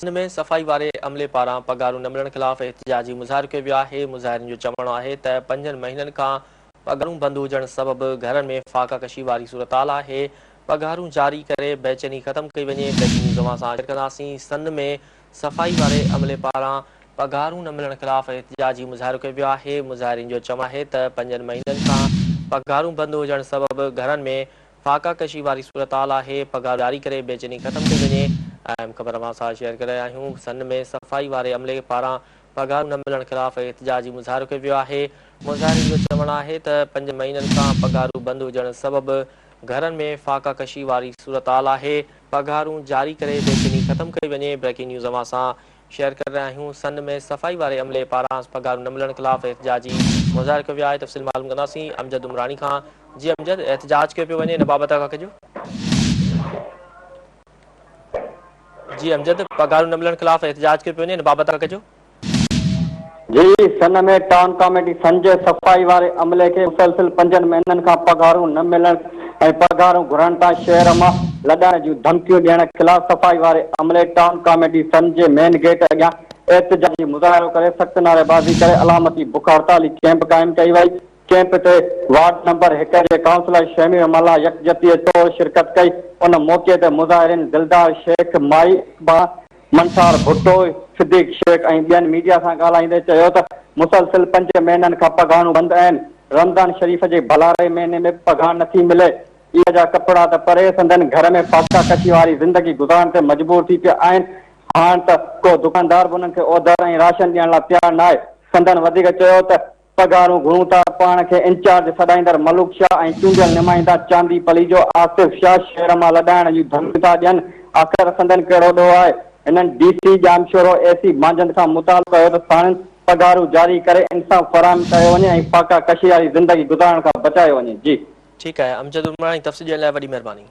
سنڌ ۾ صفائي واري عملي پاران پگهارون نه ملڻ خلاف احتجاجي مظاهرو ڪيو ويو آهي، مظاهرين جو چوڻ آهي ته پنجن مهينن کان پگهارون بند هجڻ سبب گهرن ۾ فاقه ڪشي واري صورتحال آهي، پگهارون جاري ڪري بيچيني ختم ڪئي وڃي، بريڪنگ نيوز اوهان سان شيئر ڪنداسين، سنڌ ۾ صفائي واري عملي پاران پگهارون نه ملڻ خلاف احتجاجي مظاهرو ڪيو ويو آهي، مظاهرين جو چوڻ آهي ته پنجن مهينن کان پگهارون بند هجڻ سبب گهرن ۾ فاقه ڪشي واري صورتحال آهي، پگهار جاري ڪري بيچيني ختم ڪئي وڃي، اهم خبر اوهان سان شيئر ڪري رهيا آهيون، سن ۾ صفائي واري عملي پاران پگهارون نه ملڻ خلاف احتجاجي مظاهرو ڪيو ويو آهي، مظاهرين جو چوڻ آهي ته پنج مهينن کان پگهارون بند هجڻ سبب گهرن ۾ فاقه ڪشي واري صورتحال آهي، پگهارون جاري ڪري بيچيني ختم ڪئي وڃي، بريڪنگ نيوز اوهان سان شيئر ڪري رهيا آهيون، سن ۾ صفائي واري عملي پاران پگهارون نه ملڻ خلاف احتجاجي مظاهرو ڪيو ويو آهي، تفصيل معلوم ڪنداسين امجد عمراڻي کان، جي امجد احتجاج ڪيو پيو وڃي ان بابت آگاهه ڪجو. جي امجد پگهارون نه ملڻ خلاف احتجاج ڪيو پيو وڃي ان بابت آگاهه ڪجو. جي سن ۾ ٽائون ڪاميٽي سن جي صفائي واري عملي کي مسلسل پنجن مهينن کان پگهارون نه ملڻ ۽ پگهارون گهرڻ تان شهر مان لڏائڻ جون ڌمڪيون ڏيڻ خلاف صفائي واري عملي ٽائون ڪاميٽي سن جي مين گيٽ اڳيان احتجاجي مظاهرو ڪري سخت نعريبازي ڪري علامتي بک هڙتالي ڪئمپ قائم ڪئي وئي ڪئمپ تي وارڊ نمبر هڪ جي ڪائونسلر شهمير ملاح يڪجهتي طور شرڪت ڪئي ان موقعي تي مظاهرين دلدار شيخ، مائي اقبال، منٺار ڀٽو، صديق شيخ ۽ ٻين ميڊيا سان ڳالهائيندي چيو ته مسلسل پنج مهينن کان پگهارون بند آهن، رمضان شريف جي ڀلاري مهيني ۾ به پگهار نٿي ملي، عيد جا ڪپڙا ته پري سندن گهر ۾ فاقه ڪشي واري زندگي گذارڻ تي مجبور ٿي پيا آهن، هاڻ ته ڪو دڪاندار به انهن کي اوڌر ۽ راشن ڏيڻ لاء تيار ناهي، سندن وڌيڪ چيو ته پگهارون گهرون ٿا، پاڻ کي انچارج سڏائيندڙ ملوڪ شاهه ۽ چونڊيل نمائندا چاندي پليجو، آصف شاهه شهر مان لڏائڻ جون ڌمڪيون ٿا ڏين، آخر سندن ڪهڙو ڏوهه آهي؟ هنن D C Jamshoro, A C Manjhand کان مطالبو ڪيو ته ساڻن پگهارون جاري ڪري انصاف فراهم ڪيو وڃي ۽ فاقه ڪشي واري زندگي گذارڻ کان بچايو وڃي. جي. ٺيڪ آهي امجد عمراڻي تفصيل ڏيڻ لاء وڏي مهرباني.